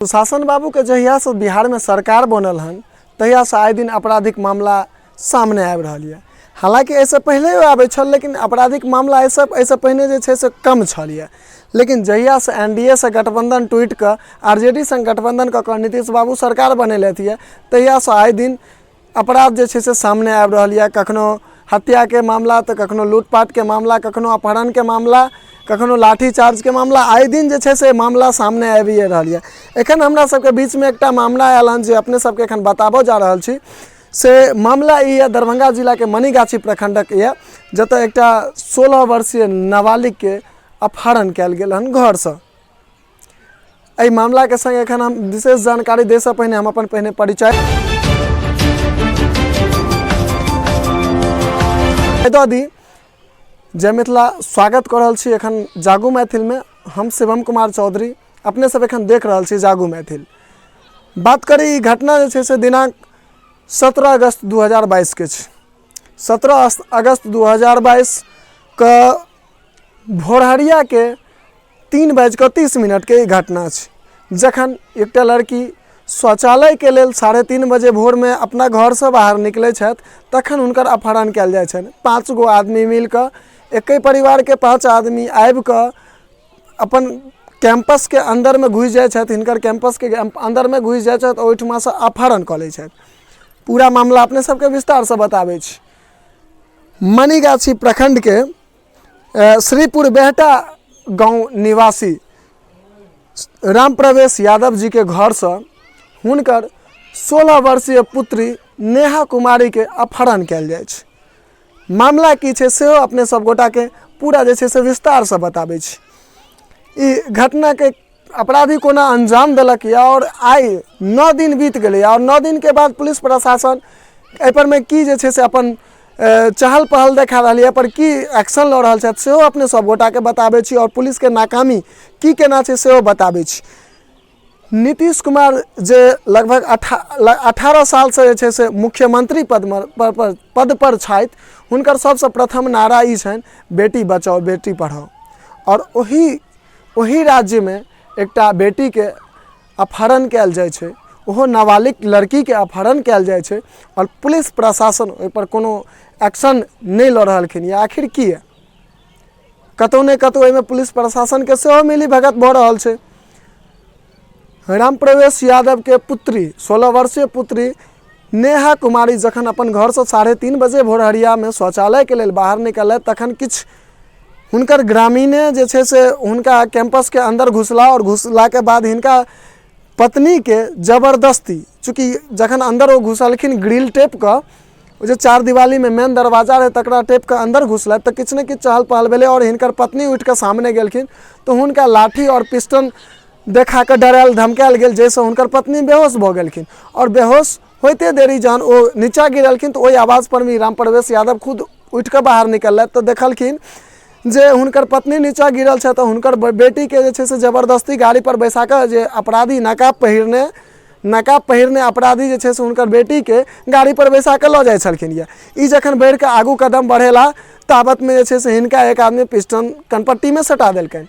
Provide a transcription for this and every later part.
सुशासन बाबूके जहियासँ बिहारमे सरकार बनल हन तहियासँ आइ दिन आपराधिक मामला सामने आबि रहल यऽ। हालाँकि एहिसँ पहिलैयो आबै छल, लेकिन आपराधिक मामला एहिसँ पहिने जे छै से कम छल यऽ। लेकिन जहियासँ एन डी ए सँ गठबन्धन टूटि कऽ आर जे डी सङ्ग गठबन्धन कऽ कऽ नीतीश बाबू सरकार बनेलथि यऽ, तहियासँ आइ दिन अपराध जे छै से सामने आबि रहल यऽ। कखनो हत्याके मामला, तऽ कखनो लूटपाटके मामला, कखनो अपहरणके मामला, कखनो लाठी चार्जके मामला, आइ दिन जे छै से मामला सामने आबिए रहल यऽ। एखन हमरा सबके बीचमे एकटा मामला आयल हन जे अपने सबके एखन बताबऽ जा रहल छी। से मामला ई यऽ, दरभंगा जिलाके मनीगाछी प्रखण्डक यऽ, जतऽ एकटा 16 वर्षीय नाबालिगके अपहरण कयल गेल हन घरसँ। एहि मामलाके संग एखन हम विशेष जानकारी दैसँ पहिने हम अपन पहिने परिचय दऽ दी। जय मिथिला, स्वागत कऽ रहल छी एखन जागू मैथिलमे। हम शिवम कुमार चौधरी, अपने सब एखन देख रहल छी जागू मैथिल। बात करी, ई घटना जे छै से दिनांक 17 अगस्त 2022 के छै। 17 अगस्त 2022 के भोरहरियाके 3:30 के ई घटना छै, जखन एकटा लड़की शौचालयके लेल 3:30 बजे भोरमे अपना घरसँ बाहर निकलै छथि, तखन हुनकर अपहरण कयल जाइ छनि। 5 गो आदमी मिलकऽ, एके परिवारके 5 आदमी आबिकऽ अपन कैम्पसके अन्दरमे घुसि जाइ छथि, हिनकर कैम्पसके अन्दरमे घुसि जाइ छथि, ओहिठुमासँ अपहरण कऽ लै छथि। पूरा मामला अपने सबके विस्तारसँ बताबै छी। मनीगाछी प्रखण्डके श्रीपुर बेहटा गाँव निवासी राम प्रवेश यादव जीके घरसँ हुनकर 16 वर्षीय पुत्री नेहा कुमारीके अपहरण कयल जाइ छै। मामला की छै सेहो अपने सब गोटाके पूरा जे छै से विस्तारसँ बताबै छी। ई घटनाके अपराधी कोना अंजाम देलक यऽ आओर आइ 9 दिन बीत गेलै, आओर 9 दिनके बाद पुलिस प्रशासन एहिपर मे की जे छै से अपन चहल पहल देखा रहल यऽ, पर की एक्शन लऽ रहल छथि सेहो अपने सब गोटाके बताबै छी, आओर पुलिसके नाकामी की केना छै सेहो बताबै छी। नीतीश कुमार जे लगभग 18 सालसँ जे छै से मुख्यमंत्री पदमे पर पद पर छथि, हुनकर सबसँ प्रथम नारा ई छनि, बेटी बचाओ बेटी पढ़ाओ। आओर ओहि राज्यमे एकटा बेटीके अपहरण कयल जाइ छै, ओहो नाबालिग लड़कीके अपहरण कयल जाइ छै, आओर पुलिस प्रशासन ओहिपर कोनो एक्शन नहि लऽ रहलखिन यऽ। आखिर किए? कतहु ने कतहु एहिमे पुलिस प्रशासनके सेहो मिली भगत भऽ रहल छै। राम प्रवेश यादवके पुत्री, 16 वर्षीय पुत्री नेहा कुमारी जखन अपन घरसँ 3:30 बजे भोरहरियामे शौचालयके लेल बाहर निकललथि, तखन किछु हुनकर ग्रामीणे जे छै से हुनका कैंपसके अन्दर घुसला, आओर घुसलाके बाद हिनका पत्नीके जबरदस्ती, चूँकि जखन अन्दर ओ घुसलखिन ग्रिल टेपके, ओ जे चार दिवालीमे मेन दरवाजा रहै तकरा टेपके अन्दर घुसलथि, तऽ किछु ने किछु चहल पहल भेलै, आओर हिनकर पत्नी उठिकऽ सामने गेलखिन तऽ हुनका लाठी आओर पिस्टन देखा कऽ डरायल धमकायल गेल, जाहिसँ हुनकर पत्नी बेहोश भऽ गेलखिन। आओर बेहोश होइते देरी जहन ओ नीचाँ गिरलखिन तऽ ओहि आवाजपर भी राम प्रवेश यादव खुद उठिकऽ बाहर निकललथि, तऽ देखलखिन जे हुनकर पत्नी नीचाँ गिरल छथि, तऽ हुनकर बेटीके जे छै से जबरदस्ती गाड़ीपर बैसा कऽ जे अपराधी नकाब पहिरने अपराधी जे छै से हुनकर बेटीके गाड़ीपर बैसा कऽ लऽ जाइ छलखिन यऽ। ई जखन बढ़िकऽ आगू कदम बढ़ेला, ताबतमे जे छै से हिनका एक आदमी पिस्टन कनपट्टीमे सटा देलकनि।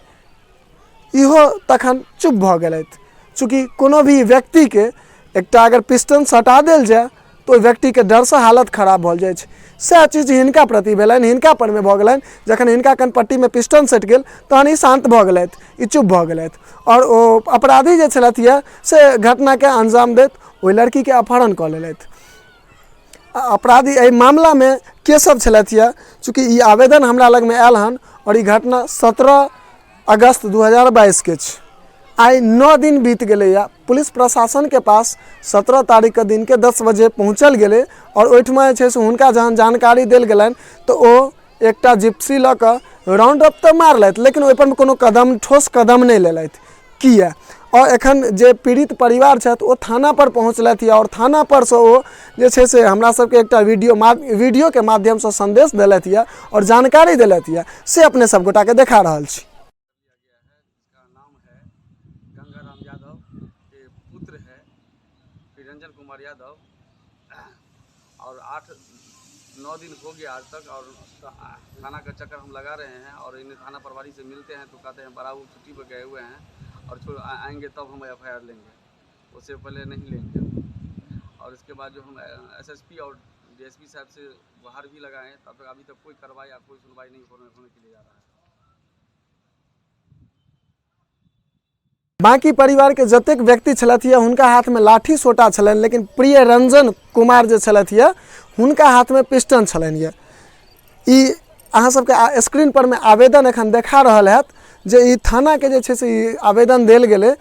इहो तखन चुप भऽ गेलथि। चूँकि कोनो भी व्यक्तिके एकटा अगर पिस्टन सटा देल जाय तऽ ओहि व्यक्तिके डरसँ हालत खराब भऽ जाइ छै। सएह चीज हिनका प्रति भेलनि, हिनका परमे भऽ गेलनि। जखन हिनका कनपट्टीमे पिस्टन सटि गेल तहन ई शान्त भऽ गेलथि, ई चुप भऽ गेलथि, आओर ओ अपराधी जे छलथि यऽ से घटनाके अंजाम दैत ओहि लड़कीके अपहरण कऽ लेलथि। अपराधी एहि मामलामे के सब छलथि यऽ, चूँकि ई आवेदन हमरा लगमे आयल हन, आओर ई घटना 17 अगस्त 2022 के छै। आइ 9 दिन बीत गेलैए। पुलिस प्रशासनके पास 17 तारीखके दिनके 10 बजे पहुँचल गेलै, आओर ओहिठमा जे छै से हुनका जहन जानकारी देल गेलनि तऽ ओ एकटा जिप्सी लऽ कऽ राउंड अप तऽ मारलथि, लेकिन ओहिपर कोनो कदम, ठोस कदम नहि लेलथि। किए? आओर एखन जे पीड़ित परिवार छथि ओ थानापर पहुँचलथि, आओर थानापरसँ ओ जे छै से हमरा सबके एकटा वीडियोके माध्यमसँ सन्देश देलथि यऽ आओर जानकारी देलथि यऽ, से अपने सब गोटाके देखा रहल छी। लिया गया है, जिसका नाम है गंगाराम यादव के पुत्र है श्री रंजन कुमार यादव, और 8-9 दिन हो गया आज तक, और थाना का चक्कर हम लगा रहे हैं, और इन्हें थाना प्रभारी से मिलते हैं तो कहते हैं बड़ा वो छुट्टी पर गए हुए हैं और आएंगे तब हम एफ I R लेंगे। उससे पहले नहीं लेंगे। और इसके बाद जो हम एसएसपी और डीएसपी साहब से गुहार भी लगाए, तब तक अभी तक कोई कार्रवाई या कोई सुनवाई नहीं होने होने के लिए जा रहा है। बाकी परिवारके जतेक व्यक्ति छलथि यऽ हुनका हाथमे लाठी सोटा छलनि, लेकिन प्रिय रंजन कुमार जे छलथि यऽ हुनका हाथमे पिस्टन छलनि यऽ। ई अहाँ सबके स्क्रीन पर मे आवेदन एखन देखा रहल हैत जे ई थानाके जे छै से ई आवेदन देल गेलै,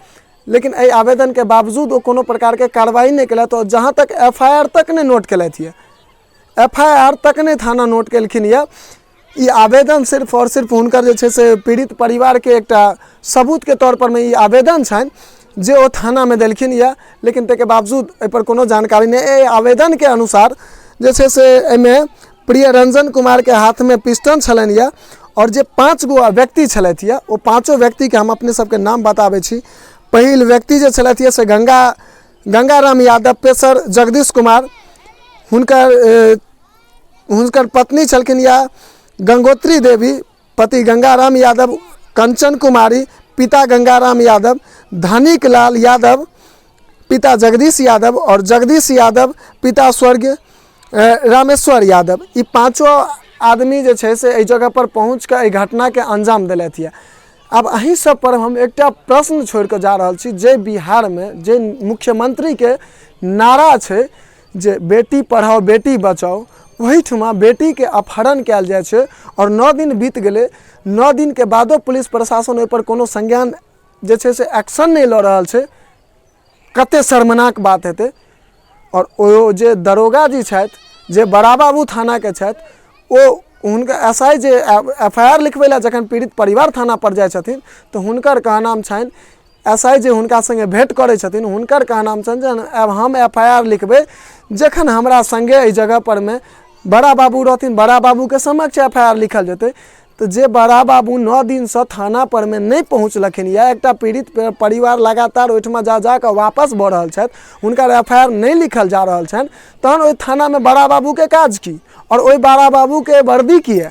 लेकिन एहि आवेदनके बावजूद ओ कोनो प्रकारके कार्रवाई नहि केलथि आओर जहाँ तक एफ I R तक नहि नोट केलथि यऽ, एफ I R तक नहि थाना नोट केलखिन यऽ। ई आवेदन सिर्फ आओर सिर्फ हुनकर जे छै से पीड़ित परिवारके एकटा सबूतके तौरपरमे ई आवेदन छनि जे ओ थानामे देलखिन यऽ, लेकिन ताहिके बावजूद एहिपर कोनो जानकारी नहि। एहि आवेदनके अनुसार जे छै से एहिमे प्रिय रंजन कुमारके हाथमे पिस्टन छलनि यऽ आओर जे 5 गो व्यक्ति छलथि यऽ ओ पाँचो व्यक्तिके हम अपने सबके नाम बताबै छी। पहिल व्यक्ति जे छलथि यऽ से गंगाराम यादव, पेशर जगदीश कुमार, हुनकर पत्नी छलखिन या गंगोत्री देवी, पति गंगाराम यादव, कंचन कुमारी, पिता गंगाराम यादव, धनिक लाल यादव, पिता जगदीश यादव और जगदीश यादव, पिता स्वर्गीय रामेश्वर यादव। ई पाँचो आदमी जे छै से एहि जगह पर पहुँच कऽ एहि घटनाके अंजाम देलथि यऽ। आब अहीं सब पर हम एकटा प्रश्न छोड़ि कऽ जा रहल छी, जे बिहारमे जे मुख्यमंत्रीके नारा छै जे बेटी पढ़ाओ बेटी बचाओ, ओहिठुमा बेटीके अपहरण कयल जाइ छै आओर 9 दिन बीत गेलै, 9 दिनके बादो पुलिस प्रशासन ओहिपर कोनो संज्ञान जे छै से एक्शन नहि लऽ रहल छै। कते शर्मनाक बात हेतै। आओर ओ जे दरोगा जी छथि जे बड़ा बाबू थानाके छथि, ओ हुनका एस I जे एफ I R लिखबै लए जखन पीड़ित परिवार थानापर जाइ छथिन तऽ हुनकर कहनाम छनि, एस I जे हुनका सङ्गे भेँट करै छथिन हुनकर कहनाम छनि जे आब हम एफ I R लिखबै जखन हमरा सङ्गे एहि जगहपर मे बड़ा बाबू रहथिन, बड़ा बाबूके समक्ष एफ I R लिखल जेतै। तऽ जे बड़ा बाबू 9 दिनसँ थानापर मे नहि पहुँचलखिन या एकटा पीड़ित परिवार लगातार ओहिठमा जा जा कऽ वापस भऽ रहल छथि, हुनकर एफ I R नहि लिखल जा रहल छनि, तहन ओहि थानामे बड़ा बाबूके काज की आओर ओहि बड़ा बाबूके वर्दी किए?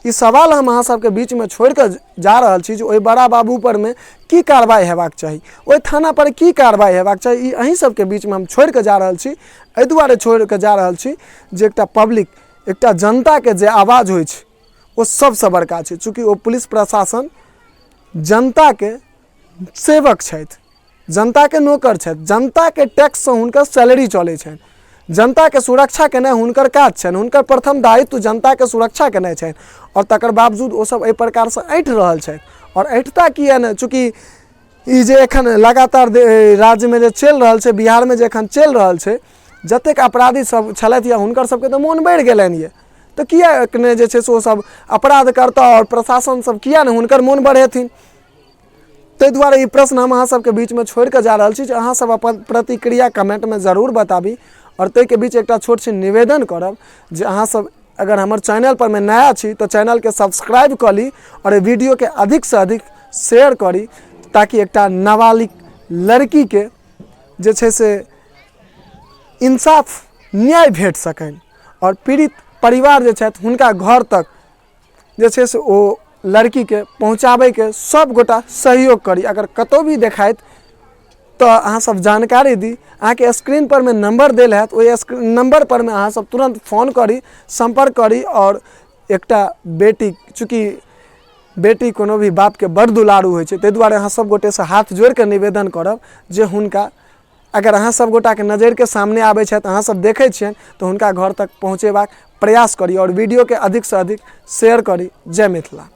ई सवाल हम अहाँ सबके बीचमे छोड़ि कऽ जा रहल छी जे ओहि बड़ा बाबू परमे की कार्रवाइ हेबाक चाही, ओहि थाना पर की कार्रवाइ हेबाक चाही, ई अहीं सबके बीचमे हम छोड़ि कऽ जा रहल छी। एहि दुआरे छोड़ि कऽ जा रहल छी जे एकटा पब्लिक, एकटा जनताके जे आवाज होइ छै ओ सबसँ बड़का छै। चूँकि ओ पुलिस प्रशासन जनताके सेवक छथि, जनताके नौकर छथि, जनताके टैक्ससँ हुनकर सैलरी चलै छनि, जनताके सुरक्षा केनाइ हुनकर काज छनि, हुनकर प्रथम दायित्व जनताके सुरक्षा केनाइ छनि, आओर तकर बावजूद ओसब एहि प्रकारसँ ऐँठि रहल छथि। आओर ऐँठता किए नहि, चूँकि ई जे एखन लगातार राज्यमे जे चलि रहल छै, बिहारमे जे एखन चलि रहल छै, जतेक अपराधी सब छलथि यऽ हुनकर सबके तऽ मोन बढ़ि गेलनि यऽ, तऽ किए नहि जे छै से ओसब अपराध करता आओर प्रशासन सब किए नहि हुनकर मोन बढ़ेथिन। ताहि दुआरे ई प्रश्न हम अहाँ सबके बीचमे छोड़ि कऽ जा रहल छी जे अहाँ सब अपन प्रतिक्रिया कमेंटमे जरूर बताबी। आओर ताहिके बीच एकटा छोट छिन निवेदन करब जे अहाँ सब अगर हमर चैनल पर मे नया छी तऽ चैनलके सब्सक्राइब कऽ ली आओर एहि वीडियोके अधिकसँ अधिक शेयर करी, ताकि एकटा नाबालिग लड़कीके जे छै से इंसाफ न्याय भेट सकनि आओर पीड़ित परिवार जे छथि हुनका घर तक जे छै से ओ लड़कीके पहुँचाबैके सब गोटा सहयोग करी। अगर कतहु भी देखाइत तऽ अहाँ सब जानकारी दी। अहाँके स्क्रीन पर मे नंबर देल हैत, ओहि नंबर पर मे अहाँ सब तुरन्त फोन करी, सम्पर्क करी। आओर एकटा बेटी, चूँकि बेटी कोनो भी बापके बड़ दुलारू होइ छै, ताहि दुआरे अहाँ सब गोटेसँ हाथ जोड़िकऽ निवेदन करब जे हुनका अगर अहाँ सब गोटाके नजरिके सामने आबै छथि, अहाँ सब देखै छियनि, तऽ हुनका घर तक पहुँचेबाक प्रयास करी आओर वीडियोके अधिकसँ अधिक शेयर करी। जय मिथिला।